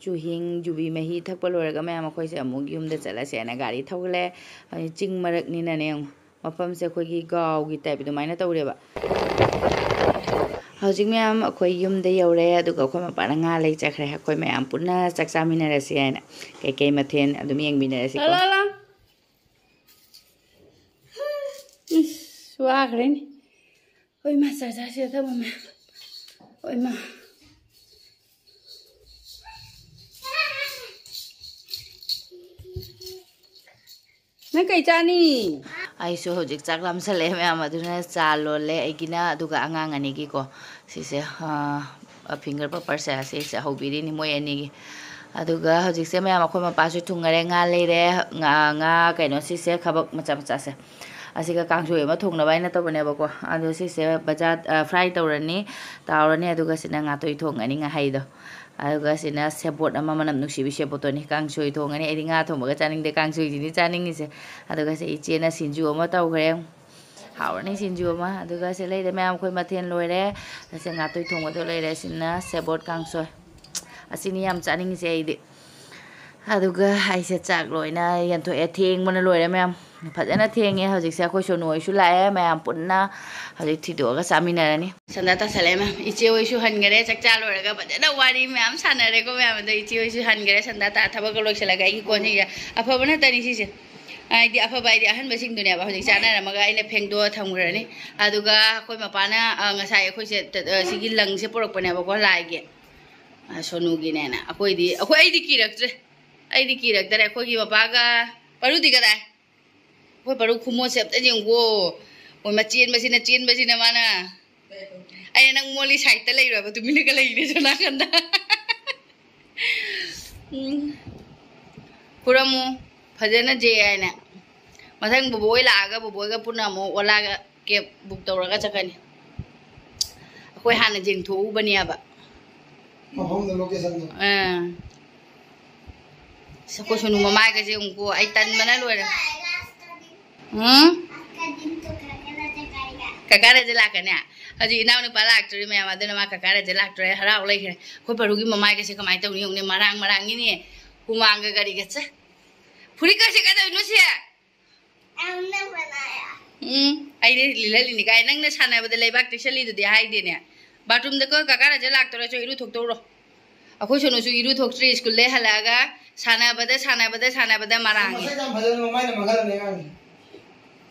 ꯆꯨꯍꯤꯡ ꯌꯨꯕꯤ ꯃꯍꯤ ꯊꯛꯄ ꯂꯣꯏꯔꯒ ꯃꯌꯥꯝ ꯑꯩꯈꯣꯏꯁꯦ ꯑꯃꯨꯛ ꯌꯨꯝꯗ ꯆꯠꯂꯁꯦꯅ ꯒꯥꯔꯤ ꯊꯧꯒꯠꯂꯦ꯫ ꯍꯧꯖꯤꯛ ꯆꯤꯡ ꯃꯔꯛꯅꯤꯅꯅꯦ, ꯌꯦꯡꯉꯣ, ꯃꯐꯝꯁꯦ ꯑꯩꯈꯣꯏꯒꯤ ꯒꯥꯎꯒꯤ ꯇꯥꯏꯞ ꯑꯗꯨꯃꯥꯏꯅ ꯇꯧꯔꯦꯕ꯫ ꯍꯧꯖꯤꯛ ꯃꯌꯥꯝ ꯑꯩꯈꯣꯏ ꯌꯨꯝꯗ ꯌꯧꯔꯦ, ꯑꯗꯨꯒ ꯑꯩꯈꯣꯏ ꯃꯄꯥꯅ ꯉꯥ ꯂꯩ ꯆꯠꯈ꯭ꯔꯦ꯫ ꯑꯩꯈꯣꯏ ꯃꯌꯥꯝ ꯄꯨꯟꯅ ꯆꯥꯛ ꯆꯥꯃꯤꯟꯅꯔꯁꯤ ꯍꯥꯏꯅ꯫ ꯀꯩꯀꯩ ꯃꯊꯦꯜ ꯑꯗꯨꯝ ꯌꯦꯡꯃꯤꯟꯅꯔꯁꯤꯀꯣ꯫ ꯂꯥ, ꯂꯥ, ꯂꯥ꯫ ꯏꯁ, ꯋꯥꯈ꯭ꯔꯦꯅꯦ꯫ ꯍꯣꯏ, ꯃꯥ ꯆꯥꯛ ꯆꯥꯁꯦ ꯊꯕꯛ ꯑꯃ꯫ ꯍꯣꯏ, ꯃꯥ꯫ ꯅꯪ ꯀꯩ ꯆꯥꯅꯤ? ꯑꯩꯁꯨ ꯍꯧꯖꯤꯛ ꯆꯥꯛ ꯂꯥꯝꯁꯜꯂꯛꯑꯦ ꯃꯌꯥꯝ, ꯑꯗꯨꯅ ꯆꯥ ꯂꯣꯜꯂꯦ ꯑꯩꯒꯤꯅ, ꯑꯗꯨꯒ ꯑꯉꯥꯡ ꯑꯅꯤꯒꯤꯀꯣ꯫ ꯁꯤꯁꯦ, ꯑ, finger paper ꯁꯦ, ꯁꯤꯁꯦ ꯍꯧꯕꯤꯔꯤꯅꯤ ꯃꯣꯏ ꯑꯅꯤꯒꯤ꯫ ꯑꯗꯨꯒ ꯍꯧꯖꯤꯛꯁꯦ ꯃꯌꯥꯝ ꯑꯩꯈꯣꯏ ꯃꯄꯥꯁꯨ ꯊꯨꯡꯉꯔꯦ, ꯉꯥ ꯂꯩꯔꯦ, ꯉꯥ, ꯉꯥ ꯀꯩꯅꯣ ꯁꯤꯁꯦ ꯈꯕꯛ ꯃꯆꯥ ꯃꯆꯥꯁꯦ꯫ ꯑꯁꯤꯒ ꯀꯥꯡꯁꯣꯏ ꯑꯃ ꯊꯣꯡꯅꯕ ꯍꯥꯏꯅ ꯇꯧꯕꯅꯦꯕꯀꯣ꯫ ꯑꯗꯣ ꯁꯤꯁꯦ ꯕꯖꯥꯔ, ꯑ, fry ꯇꯧꯔꯅꯤ, ꯇꯥꯎꯔꯅꯤ, ꯑꯗꯨꯒ ꯁꯤꯅ ꯉꯥꯇꯣꯏ ꯊꯣꯡꯉꯅꯤ, ꯉꯥꯍꯩꯗꯣ꯫ ꯑꯗꯨꯒ ꯁꯤꯅ ꯁꯦꯕꯣꯠ ꯑꯃ, ꯃꯅꯝ ꯅꯨꯡꯁꯤꯕꯤ ꯁꯦꯕꯣꯠꯇꯨꯅꯤ꯫ ꯀꯥꯡꯁꯣꯏ ꯊꯣꯡꯉꯅꯤ꯫ ꯑꯩꯗꯤ ꯉꯥ ꯊꯣꯡꯕꯒ ꯆꯥꯅꯤꯡꯗꯦ, ꯀꯥꯡꯁꯣꯏꯁꯤꯅꯤ ꯆꯥꯅꯤꯡꯉꯤꯁꯦ꯫ ꯑꯗꯨꯒ ꯁꯤ ꯏꯆꯦꯅ ꯁꯤꯡꯖꯨ ꯑꯃ ꯇꯧꯈ꯭ꯔꯦ꯫ ꯍꯥꯎꯔꯅꯤ ꯁꯤꯡꯖꯨ ꯑꯃ꯫ ꯑꯗꯨꯒ ꯁꯤ ꯂꯩꯔꯦ ꯃꯌꯥꯝ, ꯑꯩꯈꯣꯏ ꯃꯊꯦꯜ ꯂꯣꯏꯔꯦ꯫ ꯑꯁꯤ ꯉꯥꯇꯣꯏ ꯊꯣꯡꯕꯗꯣ ꯂꯩꯔꯦ꯫ ꯁꯤꯅ ꯁꯦꯕꯣꯠ ꯀꯥꯡꯁꯣꯏ꯫ ꯑꯁꯤꯅꯤ ꯌꯥꯝ ꯆꯥꯅꯤꯡꯉꯤꯁꯦ ꯑꯩꯗꯤ꯫ ꯑꯗꯨꯒ ꯑꯩꯁꯦ ꯆꯥꯛ ꯂꯣꯏꯅ ꯌꯦꯟꯊꯣꯛꯑꯦ꯫ ꯊꯦꯡꯕꯅ ꯂꯣꯏꯔꯦ ꯃꯌꯥꯝ꯫ ꯐꯖꯅ ꯊꯦꯡꯉꯦ꯫ ꯍꯧꯖꯤꯛꯁꯦ ꯑꯩꯈꯣꯏ ꯁꯣꯅꯨ ꯍꯣꯏꯁꯨ ꯂꯥꯛꯑꯦ꯫ ꯃꯌꯥꯝ ꯄꯨꯟꯅ ꯍꯧꯖꯤꯛ ꯊꯤꯗꯣꯛꯑꯒ ꯆꯥꯃꯤꯟꯅꯔꯅꯤ꯫ ꯁꯟꯗꯥ ꯇꯥꯁꯜꯂꯛꯑꯦ ꯃꯌꯥꯝ꯫ ꯏꯆꯦ ꯍꯣꯏꯁꯨ ꯍꯟꯈꯔꯦ꯫ ꯆꯥꯛ ꯆꯥ ꯂꯣꯏꯔꯒ ꯐꯖꯅ ꯋꯥꯔꯤ ꯃꯌꯥꯝ ꯁꯥꯟꯅꯔꯦꯀꯣ ꯃꯌꯥꯝ꯫ ꯑꯗꯣ ꯏꯆꯦ ꯍꯣꯏꯁꯨ ꯍꯟꯈꯔꯦ꯫ ꯁꯟꯗꯥ ꯇꯥ ꯊꯕꯛꯀ ꯂꯣꯏꯁꯤꯜꯂꯒ ꯑꯩꯒꯤ ꯀꯣꯟꯁꯤꯡꯁꯦ꯫ ꯑꯐꯕ ꯅꯠꯇꯅꯤ ꯁꯤꯁꯦ꯫ ꯍꯥꯏꯗꯤ ꯑꯐꯕ ꯍꯥꯏꯗꯤ ꯑꯍꯟꯕꯁꯤꯡꯗꯨꯅꯦꯕ꯫ ꯍꯧꯖꯤꯛ ꯆꯥꯅꯔꯝꯃꯒ ꯑꯩꯅ ꯐꯦꯡꯗꯣꯛꯑ ꯊꯝꯈ꯭ꯔꯅꯤ꯫ ꯑꯗꯨꯒ ꯑꯩꯈꯣꯏ ꯃꯄꯥꯅ, ꯑ, ꯉꯁꯥꯏ ꯑꯩꯈꯣꯏꯁꯦ, ꯑ, ꯁꯤꯒꯤ ꯂꯪꯁꯦ ꯄꯨꯔꯛꯄꯅꯦꯕꯀꯣ ꯂꯥꯏꯒꯤ꯫ ꯑ, ꯁꯣꯅꯨꯒꯤꯅꯦꯅ꯫ ꯑꯩꯈꯣꯏꯗꯤ, ꯑꯩꯈꯣꯏ, ꯑꯩꯗꯤ ꯀꯤꯔꯛꯇ꯭ꯔꯦ꯫ ꯑꯩꯗꯤ ꯀꯤꯔꯛꯇ꯭ꯔꯦ꯫ ꯑꯩꯈꯣꯏꯒꯤ ꯃꯄꯥꯒ ꯄꯔꯨꯗꯤ ꯀꯗꯥꯏ? ꯑꯩꯈꯣꯏ ꯄꯔꯨ ꯈꯨꯃꯣꯠꯁꯦ ꯑꯝꯇ ꯌꯦꯡꯉꯨꯀꯣ꯫ ꯃꯣꯏ ꯃꯆꯦꯟꯕꯁꯤꯅ ꯆꯦꯟꯕꯁꯤꯅ ꯃꯥꯅ꯫ ꯑꯩꯅ ꯅꯪ ꯃꯣꯜꯂꯤ side ꯇ ꯂꯩꯔꯨꯔꯕ ꯇꯨꯃꯤꯟꯅꯒ ꯂꯩꯔꯦ ꯁꯣꯝ ꯅꯥꯀꯟꯗ꯫ ꯎꯝ꯫ ꯈꯨꯔꯝꯃꯨ ꯐꯖꯅ ꯖꯦ ꯍꯥꯏꯅ꯫ ꯃꯊꯪ ꯕꯣꯕꯣ ꯍꯣꯏ ꯂꯥꯛꯑꯒ ꯕꯣꯕꯣ ꯍꯣꯏꯒ ꯄꯨꯟꯅ ꯑꯃꯨꯛ ꯑꯣꯂꯥꯒ cab book ꯇꯧꯔꯒ ꯆꯠꯀꯅꯤ꯫ ꯑꯩꯈꯣꯏ ꯍꯥꯟꯅ ꯌꯦꯡꯊꯣꯛꯎꯕꯅꯦꯕ꯫ ꯃꯐꯝꯗꯣ, location ꯗꯣ꯫ ꯑꯥ꯫ ꯑꯩꯈꯣꯏ ꯁꯣꯅꯨ ꯃꯃꯥꯏꯒꯁꯦ ꯑꯃꯨꯛꯀꯣ ꯑꯩ ꯇꯟꯕꯅ ꯂꯣꯏꯔꯦ꯫ ꯎꯝ? ꯀꯀꯥ ꯔꯥꯖꯦ ꯂꯥꯛꯀꯅꯤ꯫ ꯍꯧꯖꯤꯛ ꯏꯅꯥꯎꯅꯨꯄꯥ ꯂꯥꯛꯇꯣꯔꯤ ꯃꯌꯥꯝ, ꯑꯗꯨꯅ ꯃꯥ ꯀꯀꯥ ꯔꯥꯖꯦ ꯂꯥꯛꯇꯣꯔꯦ ꯍꯔꯥꯎ ꯂꯩꯈ꯭ꯔꯦ꯫ ꯑꯩꯈꯣꯏ ꯄꯔꯨꯒꯤ ꯃꯃꯥꯏꯒꯁꯦ ꯀꯃꯥꯏꯅ ꯇꯧꯅꯤ ꯌꯦꯡꯉꯨꯅꯦ, ꯃꯔꯥꯡ ꯃꯔꯥꯡꯒꯤꯅꯦ꯫ ꯍꯨꯃꯥꯡꯒ ꯀꯔꯤꯒ ꯆꯦ꯫ ꯐꯨꯔꯤꯠꯀꯁꯦ ꯀꯩꯗꯧꯔꯤꯅꯣ ꯁꯦ? ꯎꯝ, ꯑꯩꯗꯤ ꯂꯤꯜꯍꯜꯂꯤꯅꯤ ꯀꯥꯏ꯫ ꯅꯪꯅ ꯁꯥꯟꯅꯕꯗ ꯂꯩꯕꯥꯛ ꯇꯩꯁꯜꯂꯤꯗꯨꯗꯤ ꯍꯥꯏꯗꯦꯅꯦ꯫ ꯕꯥꯊꯔꯨꯝꯗꯀꯣ ꯀꯀꯥ ꯔꯥꯖꯦ ꯂꯥꯛꯇꯣꯔꯦ, ꯆꯣ ꯏꯔꯨ ꯊꯣꯛꯇꯧꯔꯣ꯫ ꯑꯩꯈꯣꯏ ꯁꯣꯅꯨꯁꯨ ꯏꯔꯨ ꯊꯣꯛꯇ꯭ꯔꯤ, ꯁ꯭ꯀꯨꯜꯗꯩ ꯍꯜꯂꯛꯑꯒ ꯁꯥꯟꯅꯕꯗ, ꯁꯥꯟꯅꯕꯗ, ꯁꯥꯟꯅꯕꯗ ꯃꯔꯥꯡꯉꯦ꯫ ꯃꯁꯛ ꯌꯥꯝ ꯐꯖꯕ ꯃꯃꯥꯏꯅ ꯃꯈꯜ ꯑꯃꯅꯦ ꯑꯉꯥꯡꯁꯦ꯫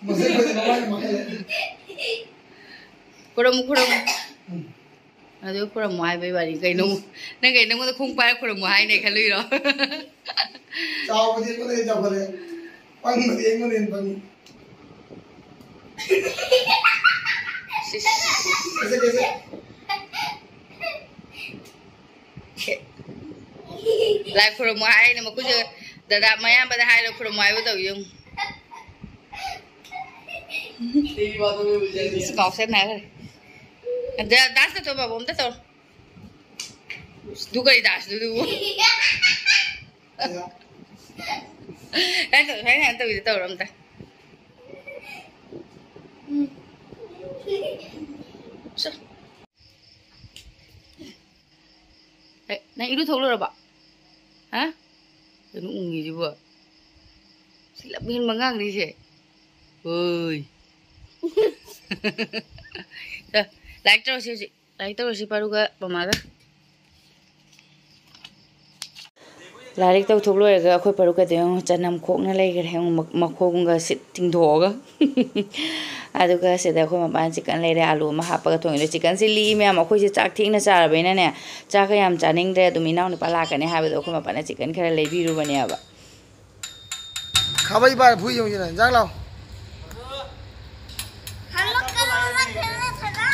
ꯃꯁꯛ ꯐꯖꯕ ꯃꯃꯥꯏꯅ ꯃꯈꯜ ꯑꯃꯅꯦ꯫ ꯈꯨꯔꯨꯝꯃꯨ, ꯈꯨꯔꯨꯝꯃꯨ꯫ ꯎꯝ꯫ ꯑꯗꯨ ꯈꯨꯔꯨꯝꯃꯨ ꯍꯥꯏꯕꯩ ꯋꯥꯅꯤ ꯀꯩꯅꯣ? ꯅꯪ ꯀꯩ ꯅꯪꯉꯣꯟꯗ ꯈꯣꯡ ꯄꯥꯏꯔ ꯈꯨꯔꯨꯝꯃꯨ ꯍꯥꯏꯅꯦ ꯈꯜꯂꯨꯏꯔꯣ? ꯆꯥꯎꯕꯗꯤ ꯑꯩꯉꯣꯟꯗ ꯍꯦꯟꯅ ꯆꯥꯎꯈꯠꯂꯦ꯫ ꯄꯪꯕꯗꯤ ꯑꯩꯉꯣꯟꯗ ꯍꯦꯟꯅ ꯄꯪꯉꯤ꯫ ꯁꯤꯁ꯫ ꯀꯩꯁꯦ, ꯀꯩꯁꯦ? ꯂꯥꯏ ꯈꯨꯔꯨꯝꯃꯨ ꯍꯥꯏꯅꯦ ꯃꯈꯨꯠꯁꯦ꯫ ꯗꯗꯥ ꯃꯌꯥꯝꯕꯗ ꯍꯥꯏꯔꯣ ꯈꯨꯔꯨꯝꯃꯨ ꯍꯥꯏꯕ ꯇꯧ ꯌꯦꯡꯉꯨ꯫ ꯏꯁ, ꯉꯥꯎꯁꯟꯅꯈ꯭ꯔꯦ꯫ ꯑꯗ ꯗꯥꯟꯁ ꯇꯧ ꯕꯥꯕꯨ, ꯑꯝꯇ ꯇꯧꯔꯣ꯫ ꯏꯁ, ꯑꯗꯨ ꯀꯔꯤ ꯗꯥꯟꯁꯅꯣ ꯑꯗꯨꯕꯨ? ꯅꯪ ꯇꯧ, ꯁꯨꯃꯥꯏꯅ ꯇꯧꯔꯤꯗꯣ ꯇꯧꯔꯣ ꯑꯝꯇ꯫ ꯎꯝ꯫ ꯁꯦ꯫ ꯑꯦ, ꯅꯪ ꯏꯔꯨ ꯊꯣꯛꯂꯨꯔꯕꯣ? ꯍꯥ? ꯀꯩꯅꯣ ꯎꯪꯉꯤꯁꯤꯕꯣ? ꯁꯤ ꯂꯝ ꯍꯦꯟꯕ ꯉꯥꯡꯅꯤꯁꯦ꯫ ꯍꯣꯏ꯫ ꯂꯥꯏꯔꯤꯛ ꯇꯧꯔꯁꯤ ꯍꯧꯖꯤꯛ꯫ ꯂꯥꯏꯔꯤꯛ ꯇꯧꯔꯁꯤ ꯄꯥꯔꯨꯒ ꯃꯃꯥꯒ꯫ ꯂꯥꯏꯔꯤꯛ ꯇꯧꯊꯣꯛ ꯂꯣꯏꯔꯒ ꯑꯩꯈꯣꯏ ꯄꯥꯔꯨꯀꯗꯣ ꯌꯦꯡꯉꯨ, ꯆꯅꯝ ꯈꯣꯛꯅ ꯂꯩꯈ꯭ꯔꯦ꯫ ꯌꯦꯡꯉꯨ, ꯃ-, ꯃꯈꯣꯡꯒ ꯁꯤꯠ ꯇꯤꯡꯊꯣꯛꯑꯒ꯫ ꯑꯗꯨꯒ ꯁꯤꯗ ꯑꯩꯈꯣꯏ ꯃꯄꯥꯅ ꯆꯤꯛꯀꯟ ꯂꯩꯔꯦ, ꯑꯥꯂꯨ ꯑꯃ ꯍꯥꯞꯄꯒ ꯊꯣꯡꯉꯦ꯫ ꯑꯗꯣ ꯆꯤꯛꯀꯟꯁꯤ ꯂꯤꯛꯏ ꯃꯌꯥꯝ, ꯑꯩꯈꯣꯏꯁꯦ ꯆꯥꯛ ꯊꯦꯡꯅ ꯆꯥꯔꯕꯅꯤꯅꯅꯦ, ꯆꯥꯛꯀ ꯌꯥꯝ ꯆꯥꯅꯤꯡꯗ꯭ꯔꯦ꯫ ꯑꯗꯨꯝ ꯏꯅꯥꯎꯅꯨꯄꯥ ꯂꯥꯛꯀꯅꯤ ꯍꯥꯏꯕꯗꯣ ꯑꯩꯈꯣꯏ ꯃꯄꯥꯅ ꯆꯤꯛꯀꯟ ꯈꯔ ꯂꯩꯕꯤꯔꯨꯕꯅꯦꯕ꯫ ꯈꯥꯕꯩ ꯄꯥꯏꯔ ꯐꯨ ꯌꯦꯡꯉꯨꯁꯤꯅ, ꯏꯟꯖꯥꯡ ꯂꯥꯎ꯫ हम लोग कल वाला खेलना था ना?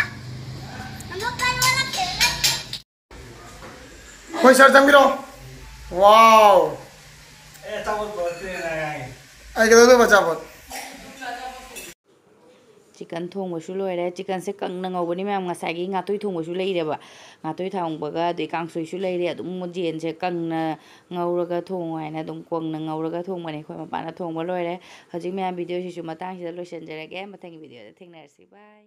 हम लोग कल वाला खेलना था। ꯍꯣꯏ ꯁꯥꯔ, ꯆꯪꯕꯤꯔꯣ꯫ ꯋꯥꯎ꯫ ꯑꯩ ꯀꯩꯗꯧꯗꯣꯏꯕ ꯑꯆꯥꯄꯣꯠ? ꯆꯤꯛꯀꯟ ꯊꯣꯡꯕꯁꯨ ꯂꯣꯏꯔꯦ꯫ ꯆꯤꯛꯀꯟꯁꯦ ꯀꯪꯅ ꯉꯧꯕꯅꯤ ꯃꯌꯥꯝ꯫ ꯉꯁꯥꯏꯒꯤ ꯉꯥꯇꯣꯏ ꯊꯣꯡꯕꯁꯨ ꯂꯩꯔꯦꯕ꯫ ꯉꯥꯇꯣꯏ ꯊꯣꯡꯕꯒ ꯑꯗꯩ ꯀꯥꯡꯁꯣꯏꯁꯨ ꯂꯩꯔꯦ꯫ ꯑꯗꯨꯝ ꯌꯦꯟꯁꯦ ꯀꯪꯅ ꯉꯧꯔꯒ ꯊꯣꯡꯉꯣ ꯍꯥꯏꯅ ꯑꯗꯨꯝ ꯀꯪꯅ ꯉꯧꯔꯒ ꯊꯣꯡꯕꯅꯦ꯫ ꯑꯩꯈꯣꯏ ꯃꯄꯥꯅ ꯊꯣꯡꯕ ꯂꯣꯏꯔꯦ꯫ ꯍꯧꯖꯤꯛ ꯃꯌꯥꯝ ꯚꯤꯗꯤꯑꯣꯁꯤꯁꯨ ꯃꯇꯥꯡꯁꯤꯗ ꯂꯣꯏꯁꯤꯟꯖꯔꯒꯦ꯫ ꯃꯊꯪꯒꯤ ꯚꯤꯗꯤꯑꯣꯗ ꯊꯦꯡꯅꯔꯁꯤ꯫ ꯕꯥꯏ꯫